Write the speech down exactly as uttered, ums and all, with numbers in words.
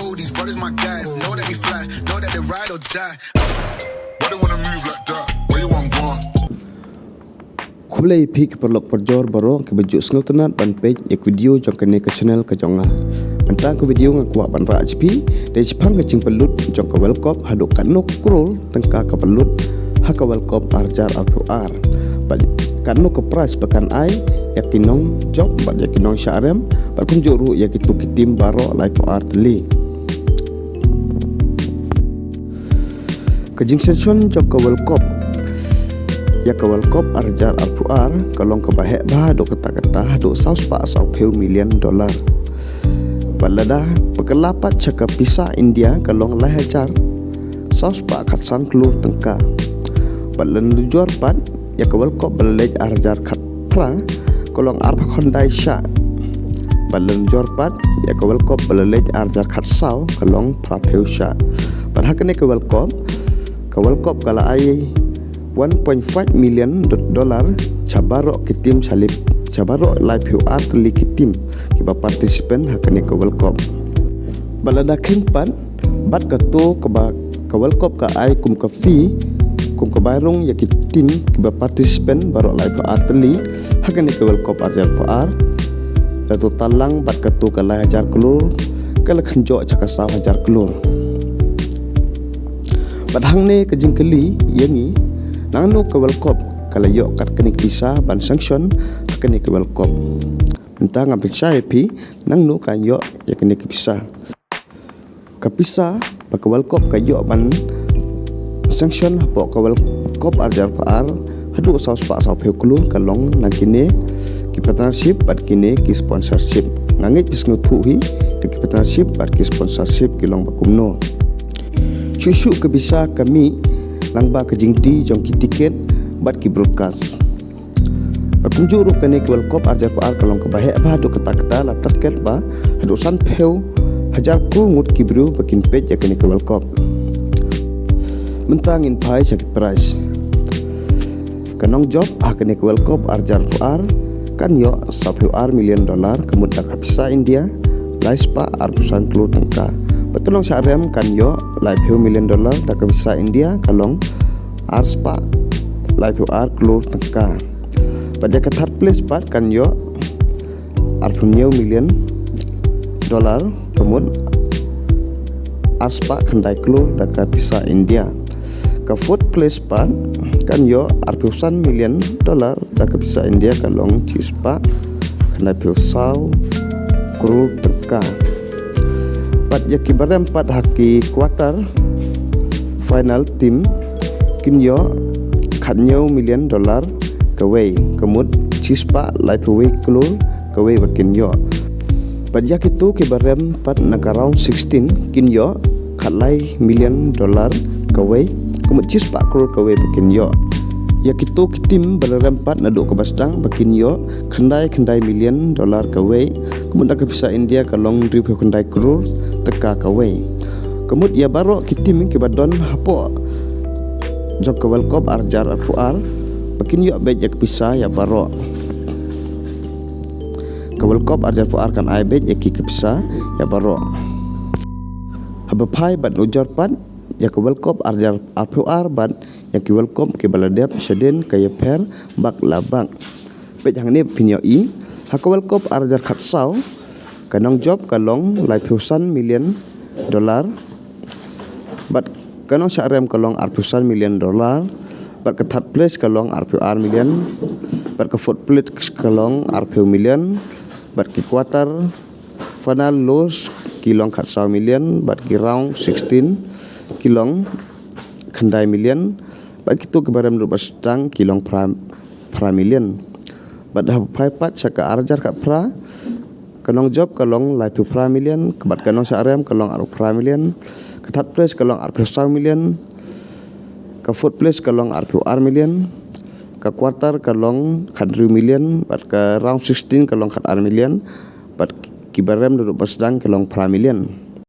These brothers my guys, know that we fly, know that they ride or die. Why they wanna move like that? Where you want gone? Khublei phi ki paralok parajor baroh ki ba ju sngewtynnad ban peit ïa ki video jong kane ka channel ka jong nga. Mynta ka video nga kwah ban rah ïa phi dei shaphang ka jingpynlut jong ka World Cup, haduh katno klur tyngka ka pynlut ha ka World Cup ar hajar arphew ar. Bad katno ka prize ba kan ai ïa ki nongjop bad ïa ki nongshah rem bad kumjuh ruh ïa kitu ki team baroh laiphew ar tylli. Ka jingsanction jong ka World Cup ïa ka World Cup ar hajar arphew ar ka long kaba heh bha haduh katta katta, haduh saw spah saw phew million dollar. Bad lada pynkylla pat sha ka pisa India ka long lai hajar saw spah khatsan klur tyngka. Bad lada nujor pat ïa ka World Cup ba la leit ar hajar khatphra ka long arphew khyndai shah. Bad lada nujor pat ïa ka World Cup ba la leit ar hajar khatsaw ka long phraphew shah. Bad ha kane ka World Cup, ka World Cup ka la ai one point five million do-, dollar sha baroh ki team, sha lip, sha baroh laiphew ar tylli ki team ki ba participant ha kane ka World Cup. Bad lada kheiñ pat bad kato kaba ka World Cup ka ai kum ka fee, kum ka bai rung ïa ki team ki ba participant baroh laiphew ar tylli ha kane ka World Cup ar hajar arphew ar, la total lang bad kato ka lai hajar klur ka la kynjoh sha ka saw hajar klur. Bad hangne ka jingkylli ïa ngi, nangno ka World Cup ka la ïoh kat kane ka pisa ban sanction ha kane ka World Cup? Mynta ngan pynshai ïa phi nangno ka ïoh ïa kane ka pisa. Ka pisa ba ka World Cup ka ïoh ban sanction hapoh ka World Cup ar hajar arphew ar haduh saw spah saw phew klur ka long na kine ki partnership bad kine ki sponsorship. Nga ngeit phi sngewthuh hi ïa ki partnership bad ki sponsorship ki long ba kumno. Shuh shuh ka pisa ka mih lyngba ka jingdie jong ki tiket bad ki broadcast. Bad kumjuh ruh kane ka World Cup ar hajar arphew ar ka long kaba heh bha haduh katta katta, la target ba haduh sanphew hajar klur ngut ki briew ba kin peit ïa kane ka World Cup. Mynta ngin phai sha ki prize. Ka nongjop ha kane ka World Cup ar hajar arphew ar kan ïoh sawphew ar million dollar, ka mut da ka pisa India lai spah arphew san klur tyngka. Bad ka nongshah rem kan ïoh laiphew million dollar, da ka pisa India ka long ar spah laiphew ar klur tyngka. Bad ïa ka third place pat kan ïoh arphew hynñiew million dollar, ka mut ar spah khyndai klur da ka pisa India. Ka fourth place pat kan ïoh arphew san million dollar, da ka pisa India ka long shi spah khyndai phew saw klur tyngka. Bad ïa ki ba rem pat ha ki quarter final team kin ïoh khathynñiew million dollar kawei, ka mut shi spah laiphew wei klur kawei ba kin ïoh. Bad ïa kito ki ba rem pat na ka round sixteen kin ïoh khatlai million dollar kawei, ka mut shi spah klur kawei ba kin ïoh. Ïa kito ki team ba la rem pat naduh kaba sdang ba kin ïoh khyndai khyndai million dollar kawei, ka mut da ka pisa India ka long hynriewphew khyndai klur tyngka kawei. Ka mut ïa baroh ki team ki ba don hapoh jong ka World Cup ar hajar arphew ar ba kin ïoh beit ïa ka pisa ïa baroh. Ka World Cup ar hajar arphew ar kan ai beit ïa ki ka pisa ïa baroh. Haba phai bad nujor pat ïa ka World Cup ar hajar arphew ar bad ïa ki World Cup ki ba la dep shadien ka ïapher bak la bak. Peit hangne phin ïohi, ha ka World Cup ar hajar khatsaw ka nongjop ka long laiphew san million dollar. Bad ka nongshah rem ka long arphew san million dollar. Bad ka third place ka long arphew ar million. Bad ka fourth place ka long arphew million. Bad ki quarter final lose ki long khatsaw million, bad ki round sixteen ki long khyndai million, bad kito ki ba rem naduh ba sdang ki long phra, phra million. Bad haba phai pat sha ka ar hajar khatphra, ka nongjop ka long laiphew phra million, bad ka nongshah rem ka long arphew phra million, ka third place ka long arphew saw million, ka fourth place ka long arphew ar million, ka quarter ka long khathynriew million, bad ka round sixteen ka long khatar million, bad ki ba rem naduh ba sdang ka long phra million.